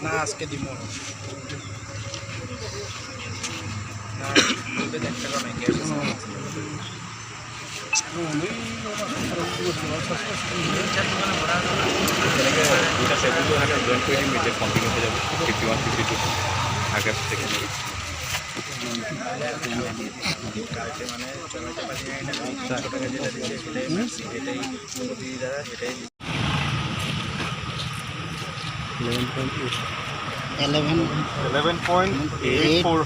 না, আজকে দিব না, 1 টাকা নাই, ক্যাশ আছে। তেনেকৈ দুটা ছেভেনটো এনেকৈ জইন কৰি দিম, এতিয়া কণ্টিনিউ হৈ যাব। 51, 52 আগে থেকে। কালকে মানে চালাতে পারি না। 300 টাকা যেটা দিচ্ছে সেটাই মারছি, সেটাই প্রতিদিন দ্বারা সেটাই। 11.8। 11। 11.84।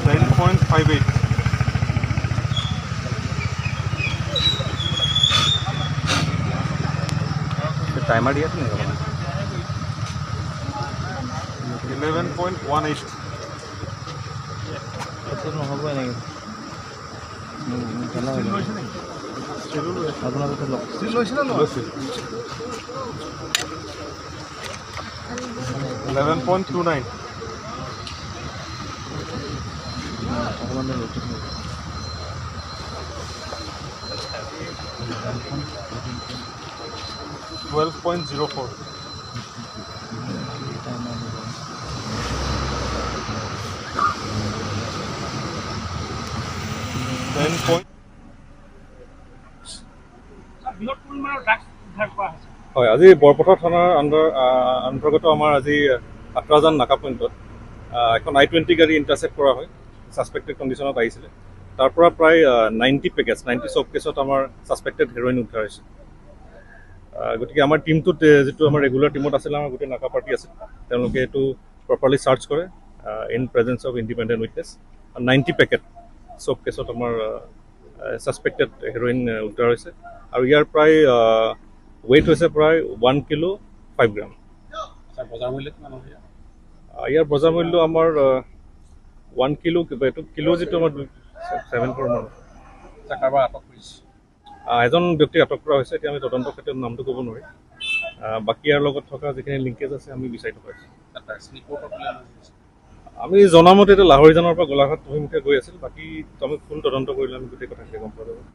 10.58। টাইমাৰ দি আছে নেকি আপোনাৰ? 11.18। এইটো নহ'ব এনেকৈ। আপোনালোকে লওক। লৈছিল। 11.29। অকণমান দেৰি ৰখি থাকিব। 12.04। টাইমাৰ দিব। 10 point. বৃহৎ পৰিমাণৰ ড্ৰাগছ উদ্ধাৰ কৰা হৈছে। হয়, আজি বৰপথাৰ থানাৰ অন্তৰ্গত আমাৰ আজি আত্ৰাজান নাকা পইণ্টত এখন আই 20 গাড়ী ইণ্টাৰচেপ্ট কৰা হয়। ছাছপেক্টেড কণ্ডিশ্যনত আহিছিলে। তাৰ পৰা প্ৰায় 90 পেকেটছ, 90 চপ কেছত আমাৰ ছাছপেক্টেড হেৰইন উদ্ধাৰ হৈছে। গতিকে আমাৰ টীমটোত যিটো আমাৰ ৰেগুলাৰ টীমত আছিলে, আমাৰ গোটেই নাকা পাৰ্টি আছিল, তেওঁলোকে এইটো প্ৰপাৰলি চাৰ্চ কৰে in presence of independent witness। 90 packet soap কেছত আমাৰ ছাছপেক্টেড হেৰইন উদ্ধাৰ হৈছে আৰু ইয়াৰ প্ৰায় ৱেইট হৈছে প্ৰায় 1 কিলো 5 গ্ৰাম। বজাৰ মূল্য কিমান হ'ব ইয়াৰ? ইয়াৰ বজাৰ মূল্য আমাৰ 1 কিলো কিবা এইটো কিলো যিটো আমাৰ 7 ক্ৰ'ৰ মান। ছাৰ, কাৰোবাৰ আটক কৰিছে? এজন ব্যক্তিক আটক কৰা হৈছে। এতিয়া আমি তদন্তৰ ক্ষেত্ৰত নামটো ক'ব নোৱাৰিম। বাকী ইয়াৰ লগত থকা যিখিনি লিংকেজ আছে, আমি বিচাৰি থকা হৈছে। ড্ৰাগছখিনি ক'ৰ পৰা কোনে লৈ গৈছে? আমি জনামতে এতিয়া লাহৰীজানৰ পৰা গোলাঘাট অভিমুখে গৈ আছিল। বাকী আমি ফুল তদন্ত কৰিলে আমি গোটেই কথাখিনি গম পোৱা যাব।